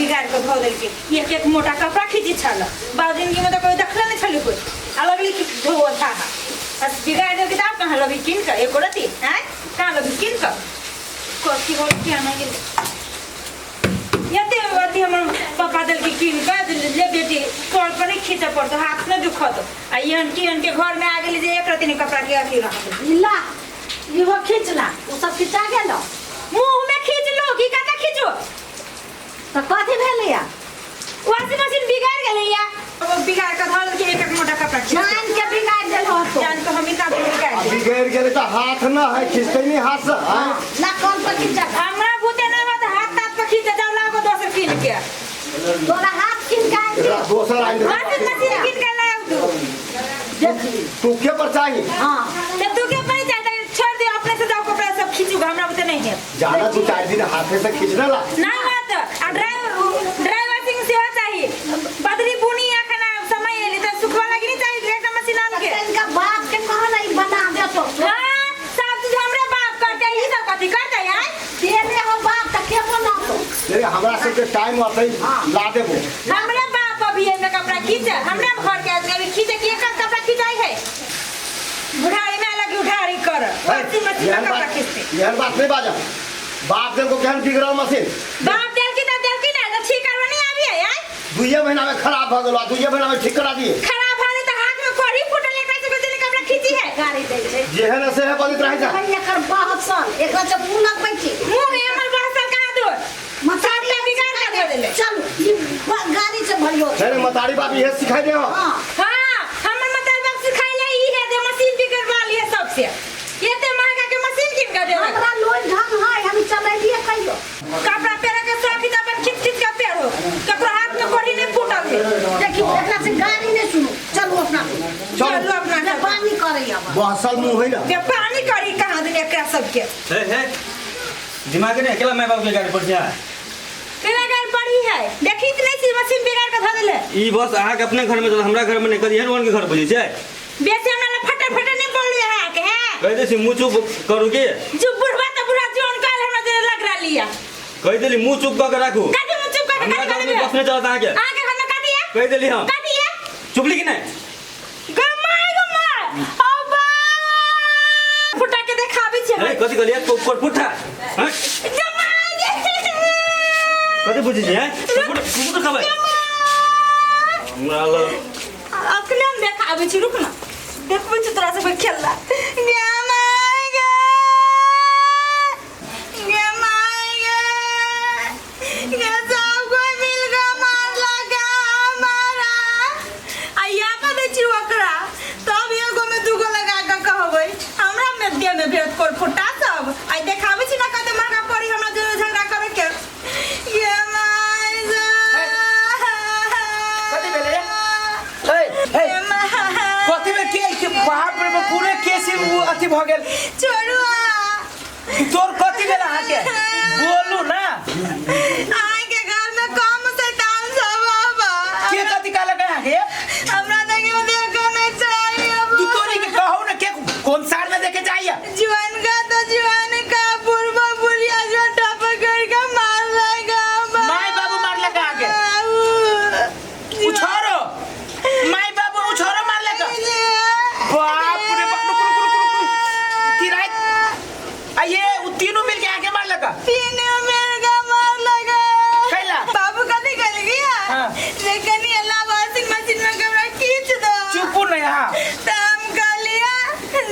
बिगाड़ के धो देलकै। एक एक मोटा कपड़ा खींची छल बाप, जिंदगी में तो कोई देखले नहीं छल कोई, आ लगली कि धो था। बस बिगाड़ देलकै तऽ आब कहाँ लबी कीन कऽ एको रत्ती? आँय, कहाँ लबी कीन कऽ? कथी हो किया नहि गेलै एते अथी। हमर पापा देलकै कीन कऽ, ले बेटी, कल पर नहीं खींचऽ पड़तौ, हाथ नहि दुखत। आ एहन केहन के घर में आ गेली जे एक रत्ती नहि कपड़ा के अथी रहत। ला, इहो खींच ला। ओ सब खिंचा गेल। मुँह में खींच लो कि कतऽ खींचो? तऽ कथी भेलैया? वॉशिंग मशीन बिगाड़ गेलै या वो बिगाड़ के धर के एक एक मोटा कपड़ा खींच। जान के बिगाड़ देल होतो। जान के हम ही का बिगाड़ आ देल। बिगड़ि गेलै तऽ हाथ न है, खिंचतै नहि हाथ से, आँय? ला, कल पर खींचा। हमरा भूते ना बात, हाथ तात पर खींच जाओ, लाओ दोसर कीन के। तोरा हाथ किन के आनि एकरा दियौ? दोसर आनि देबै। वॉशिंग मशीन कीन के लाओ तू। देख ली। तू के पर चाही? हाँ। तो तू के पैसा चाहता, छोड़ दे, अपने से जाओ, कपड़ा सब खींचूगा, हमरा बुते नहीं है। जाना दू चारि दिन हाथे से खींचने ला। ना बात आ ड्राइवर ड्राई वॉशिंग सेहो चाही। बदरी बुनी एखन आब समय एली तऽ सुखवा लागी नहीं चाही एकटा मशीन आन के। इनका बाप के कहो ना, ई बना दे तो। हाँ, सब चीज हमरे बाप करते, ई सब कथी करते यार? देने हो बाप तऽ के बनातो? रे, हमरा सबके टाइम अतै, ला देबो। हमरे बाप अभी एमे कपड़ा खींचे, हमरे घर के आदमी अभी खींचे कि एक कपड़ा खींचाई है? बुढ़ारी में अलग उठारी कर वॉशिंग मशीन में एहन कपड़ा बात खींचते। एहन बात नहीं बाजा। बाप देखो केहन बिगड़ल मशीन। बाप देल की तो देल की ना तो ठीक करवा नहीं आबी है यार। दुइये महीना में खराब भ गेलो, दुइये महीना में ठीक करा दिए। खराब भले तो हाथ में कोरी फूटल, एकरा से बेचले कपड़ा खींची है। गाड़ी दै छै। जेहन है सेहे बजैत रहै छै। भाई, एकर बहसल एकरा जब मुँह लगबै छी। मुंह है हमर बहसल कहाँ दो? मतारी सबटा बिगाड़ के धो देले। चलू, ई गाड़ी से भरियो। नहीं नहीं, मतारी बाप इहे सिखाई दे हो। हाँ। हाँ, हमर मतारी बाप सिखाइले ई है जे मशीन बिगड़वा लिए सबसे। एते महंगा के मशीन किन के देलक। हमरा लोई ढंग है, हम चलेलिए कहियो। कपड़ा पहिरे के शौक है तऽ अपन खींच खींच के पहिरो, ककरो हाथ में कोढ़ी नहीं फूटल है। देखियो, एकरा से गाड़ी नहीं सुनू। चलू अपना। चलू अपना। जे पानी करैया बस। बहसल मुँह है ना। जे पानी करी कहाँ दिन एकरा सबके। हे हे, दिमाग नहीं अकेला माय बाप के गाड़ी पर जा। केला गाड़ी पड़ी है, देखी त नहीं छी मशीन बिगाड़ के धऽ देले। ई बस अहाँ के अपने घर में तो हमरा घर में नहीं करी, एहन के घर बुझै छै। बेसी हमरा लग फटे फटे नहीं बोलिए है के है। कहि दै छी मुँह चुप करू के। जो बुढ़वा त बुढ़ा जोन काल हमरा जे लग रहली है। कहि देली मुँह चुप कऽ के राखू। कथी मुँह चुप कऽ के? हमरा कथी घर में कहलियै? बस नहीं चलत अहाँके। अहाँके घर में कथी है? कहि देली हम। कथी है? चुपली कि नहीं? गमाय गमाय अब्बा, फुटा के देखाबै छी। अरे, कथी कहलियै? कोर पुट्ठा, हैं? गमाय गे। कथी बुझै छी, हैं? कुकुर कुकुर खबै हमरा लग। अखने हम देखाबै छी, रुक ना, देखबै छी तोरा सबके खेलला। गे my गे, गे my गे, गे सब कोई मिल के मारला गे हमारा। आ या पर दै छी ओकरा तब एगो में दूगो लगा के कहबै हमरा में देह में भेद कोर फुटा सब। आई देखाबै छी ना कते महंगा पड़ी हमरा जोरे झगड़ा करे के। गे my कथी भेलै रे? ए, ए, गे my. कथी में के के बाप रे बाप, पूरे केस ही उ अथी भऽ गेल। छोड़ू। तोर कथी भेल अहाँके? बोलू ना। अहाँके घर में कम शैतान सब आबा। के कथी कहलक अहाँके? हमरा देखियो देखो नहीं चाहिए। तू तोरी के कहू ना, के कोन साल में देखे जाइए? जीवन का तो जीवन का बुढ़वा बुढ़िया जो टप करके मार लगा। माय बाबू मारलक अहाँके? उछारो माय बाबू उछारो मारलक? बाप रे बाप, रुक रुक रुक रुक, किराय आ ये उ तीनों मिल के आके मारलक? तीनों मिल के मार लगा। कैला? बाबू कथी कहल गया? हाँ। जे कनी अल्लाह वॉशिंग मशीन में कपड़ा खींच दो। चुपू नहीं। हाँ। तो हम कहलिया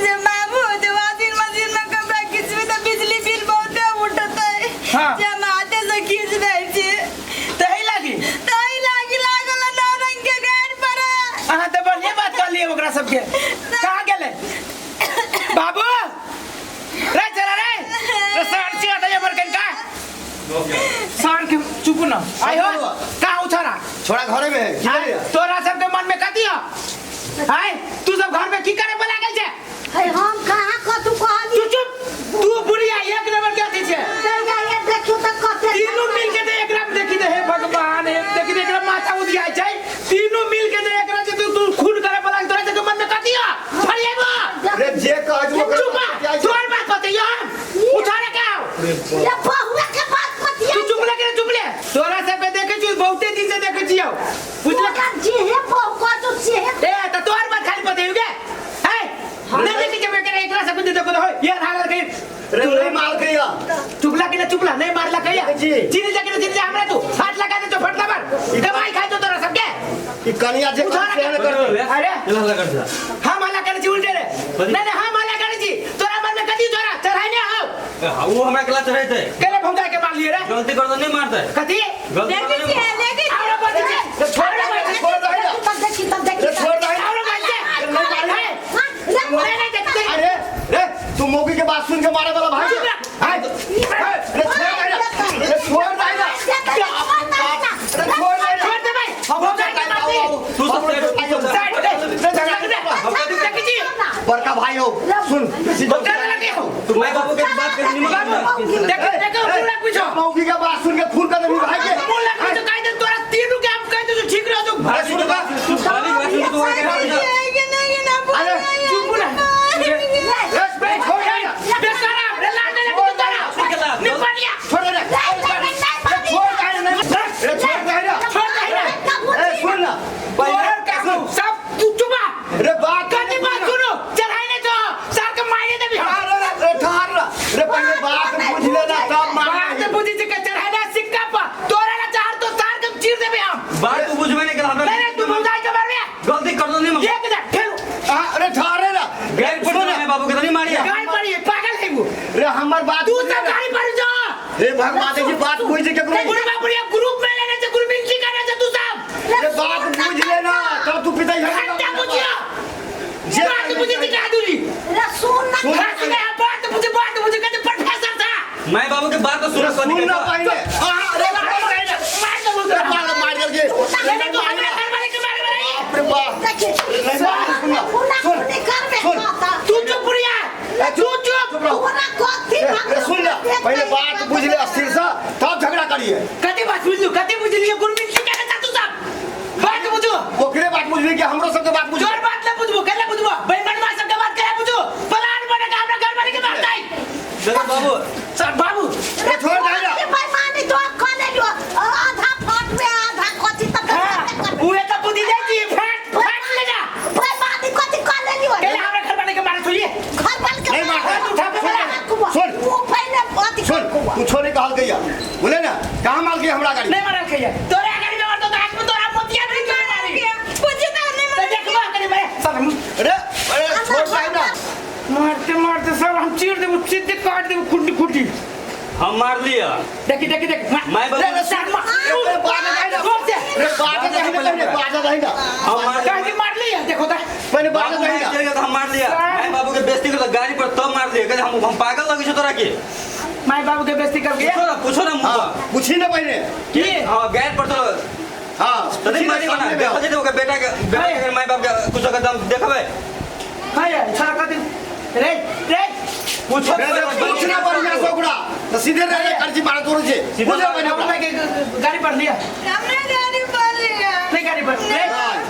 जे बाबू, जे वॉशिंग मशीन में कपड़ा खींचबी तो बिजली बिल बहुते उठतै। हाँ। जे हम हाथे से खींच दै छी। तही लागी? तही लागी लागल नौ रंग के गाड़ पर। अहाँ तऽ बढ़िया बात कहलियै ओकरा सबके। कहाँ गेलै बाबू? रे चला रे रे, सार से आता हमर कनका सार के। चुप न आइ हो, कहाँ उछारा? छोड़ा घरे में है की आय, करिया? तोरा सबके मन में कथी हो? आय, तू सब घर में की करे पर लागल छै? है, हम कहाँ कतू कहली? तू चुप। तू बुढ़िया एक नंबर के अथी छै। गैया, ये देखियो तऽ कते तीनू मिल के जे एकरा में देखी दे, हे भगवान, हे देखी दे, एकरा माथा उदियाइ छै। तीनू मिल के जे एकरा जे तू तू खून करे पर लागल, तोरा सबके मन में कथी हो? फरियाबो। रे, जे कहै छै ओकरा चुप बतियाइ छै। तोहर बात बतैयो हम उठा रे के आओ। ये बहुआ के बात बतिया। तू चुप ले के चुप ले। तोरा सबके देखे छु। बहुते दिन से देखै छियौ बुझलक। तोरा जेहे बहु कहतो सेहे। ए त तोहर बात खाली पते गे है नहीं देखी जब एकरा एकरा सब देखो तो ये हाल के। रे नहीं मार के या। चुपला के ना चुपला नहीं मारला कहिया। जी। चीनी जाके चीनी जा हमरा तू हाथ लगा दे तो फटला पर दवाई खा तो तोरा सबके। ई कनिया जे उठा सहन करते। अरे चल हल्ला कर जा। हम हल्ला करे छी उल्टे रे। नहीं नहीं हम हल्ला करे छी तोरा मन में कथी तोरा चढ़ाई ने आओ। हाँ, वो हमरा केला चढ़ेते। केले भौजा के मार लिए रे। गलती कर दो नहीं मारते। कथी? गलती कर देखै दो छियै, नहीं। देखै छियै। आओ बच रे छोड़ दे छोड़ दे ना। तब देखी तब देखी। रे छोड़ दे। आओ बच नहीं मारी। नहीं नहीं देख देख। अरे रे तू मौगी के बात सुन के मारे वाला भाई है। हाय रे छोड़ दे ना। रे छोड़ दे ना। रे छोड़ दे ना। छोड़ दे भाई भौजा के मार दे। तू सब साइड दे। झगड़ा दे। देखी छी। बड़का भाई हो सुन। भौजा लगे हो। तू my बाबू के बात कर नहीं बाबू देख देखो मुंह लग पूछो। मौगी के बात सुन के खून कर देबी भाई के। मुंह लग पूछो कह दे तोरा तीनों के हम कह दे ठीक रह जो। अरे सुन बा। तू खाली बात सुन तू आगे मार जा। अरे चुप ना। रे बे छोड़ दे ना। बेशरम रे लाल दे तोरा। निपटिया। छोड़ दे ना। छोड़ दे ना। रे छोड़ दे ना। छोड़ दे ना। ए सुन ना। तोहर काकू सब तू चुपा। रे बात कथी बात सुनो चढ़ाई नहीं तो सार के मारे देबी हम। अरे रे ठहर ना। रे पहले बात बुझ लेना तब मार। बात बुझी छी के चढ़ाई ना सिक्का पर तोरा ना चार तो सार के चीर देबी हम। बात तू बुझबे नहीं कर हमरा। नहीं नहीं तू भौजाई के मारबे। गलती कर दो नहीं मार। एक जा ठेलू। अरे ठहर ना। गैर पर my बाबू के तो नहीं मारिया। गाड़ी पड़ी है पागल है वो। रे हमर बात तू सब गाड़ी पर जा। हे भगवान की बात बुझ के करो। बुढ़वा बुढ़िया ग्रुप में लेने से ग्रुप मिलती करने से तू सब। रे बात बुझ लेना तब तू पिता ही घंटा बुझियो। बात बुझी थी का दूरी। रे सुन ना। सुन। बात सुने बात बुझे कहते प्रोफेसर था। My बाबू के बात तो सुन सुन ना पहले। अरे मार दो रे मार मार करके। नहीं तो हमरा घर वाले के मारे मारे। अरे बाप देखी। नहीं मार सुन ना। खूना सुन खूनी कर बे सुन। कहता। तू चुप बुढ़िया तू चुप। तोरा कथी रे सुन ना पहले बात बुझ ले अस्थिर से तब झगड़ा करिए। कथी बात बुझलू कथी बुझलिए गुरमीत सिंह के तू सब बात बुझो। ओकरे बात बुझली कि हमरो सबके बात बुझ। जोर बात ना बुझबो केला बुझबो बेईमानवा सबके बात केला बुझो प्लान बना के हमरा घर वाले के मारताई। देखो बाबू सर बाबू रे छोड़ दे ना। बेईमानी तो कह ले आधा फट में आधा कथी तब हां उहे त बुद्धि दे छी फट फट ले जा। बेईमानी कथी कह ले लियो। केला हमरा घर वाले के मारे छोड़िए। घर वाले के नहीं मार। हाथ उठा के बोला। सुन। वो पहले अथी सुन कुछो नहीं कहल गया बोले ना कहां मार गया हमरा गाड़ी। नहीं मारल खैया तोरा गाड़ी में मारतो तो आज में तोरा मोतिया नहीं के मारी। पूछे तो नहीं तो देखबा करी मैं सर। रे अरे छोड़ दे ना। मारते मारते सब हम चीर देबो सीधे काट देबो खुंडी खुंडी। हम मार लिया। देखी देखी देख my बाबू रे सर मार रे बात नहीं ना। रोक दे। रे बात नहीं ना पहले बात नहीं ना। हम मार काहे मार लिया देखो ता पहले बात बाबू नहीं ना। मार लिया तो हम मार लिया। My बाबू के बेइज्जती कर गाड़ी पर तब मार लिया। कहते हम पागल लगे छो तोरा के। My बाबू के बेइज्जती कर गया। पूछो ना पूछो ना मुंह। हां पूछी ना पहले की हां गैर पर तो हां तो नहीं मारी बना देखो जे ओकर बेटा के बेटा के my बाप के कुछो के दम देखबे। हाय सारा का दिन रे रे पूछो रे रे पूछना बढ़िया से ओकरा तो सीधे रे रे कर्जी मार तोड़ छे सीधे बुझे पहले बाबू ओकरा। माई के गाड़ी पर लिया। हमरा गाड़ी पर लिया। नहीं गाड़ी पर रे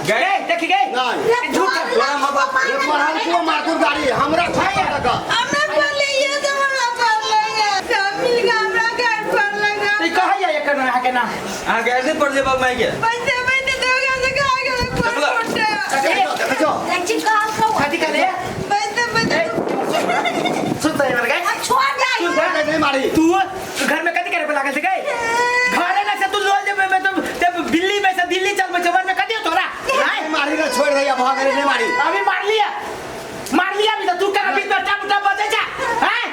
गए। रे देखी गए नहीं झूठ है। तोरा माँ बाप रे पढ़ल को मारतुर गाड़ी हमरा भाई। लगा। हमरा पर लिया तो हमरा पर लगा सब मिल के हमरा गाड़ी पर लगा। ई कहैया एकर अहाँ के नाम। अहाँ गैर नहीं पड़ जे बाबू माई के। पैसे पैसे दोगे से खा गेल चपला। देखो देखी कहल को। कथी कहले पैसे पैसे सुन त एमर गए। छोड़ दे। सुन त। नहीं मारी। तू घर में कथी करे पे लागल छै गए घरे में से तू लोल जेबे में तो जब बिल्ली में से दिल्ली चलबे छै में कथी तोरा नहीं मारी रे छोड़ दे भा करे नहीं मारी। अभी मार लिया मार लिया अभी तो तू करा बीच में टप टप बजे जा हैं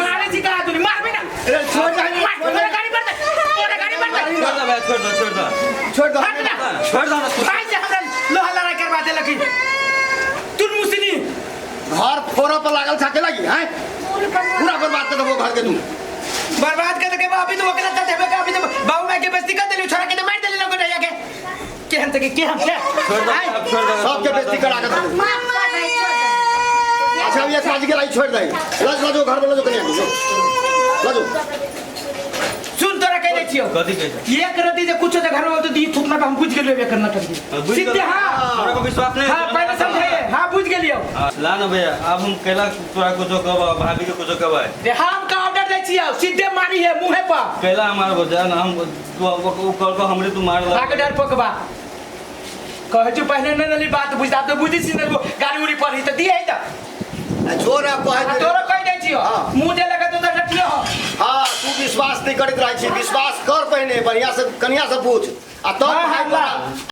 मारे छी करा तू मारबे ना। रे छोड़ दे मार तोरा गाड़ी पर दे तोरा गाड़ी पर दे। छोड़ दे भाई छोड़ दे छोड़ दे छोड़ दे हट ना छोड़ दे ना। भाई से हमरा लोहा लड़ाई करवा देलक तुन मुसनी घर फोड़ा पर लागल छाके लगी हैं पूरा बर्बाद कर देबो घर के तू बर्बाद कर देके अभी तो ओकरा चलते हेबे अभी तो बाबू माई के बेइज्जती कर देली छोरा के तो मार देली लोग के केहन तक केहन के छोड़ दे अब छोड़ दे सबके बेइज्जती करा के देबो। माफ कर दे छोड़ दे। अच्छा अब ये काज के लाई छोड़ दे लज लजो घर में लजो कनिया के लजो। सुन तोरा कह दै छियौ कथी कहै छै एक रति जे कुछो जे घर में तो दी थुकना पे हम बुझ गेलियो एकर नाटक बुझ सीधे गेलियै। हां हमरा को विश्वास नहीं हां पहले समझाइए। हाँ बुझ गेलियो। ला ना भैया, अब हम कैला तोरा कुछो कहब, भाभी के कुछो कहबै। रे हम का ऑर्डर दै छियौ, सीधे मारी है मुंहे पर। कैला हमार बजा ना हम तू उ कर को हमरे तू मार भाग डर पकबा कहै छु पहले न नली बात बुझता तो बुझी छी न गाड़ी उड़ी पर ही त दिए त जो ना कहै आ तोरो कहि दै छियौ। हाँ। मुंह जे लगा तो डटियो हो। हाँ, तू विश्वास नहीं करैत रहै छी, विश्वास कर पहिने, बढ़िया से कनिया से पूछ आ तब हाँ, भाई हाँ, तोरा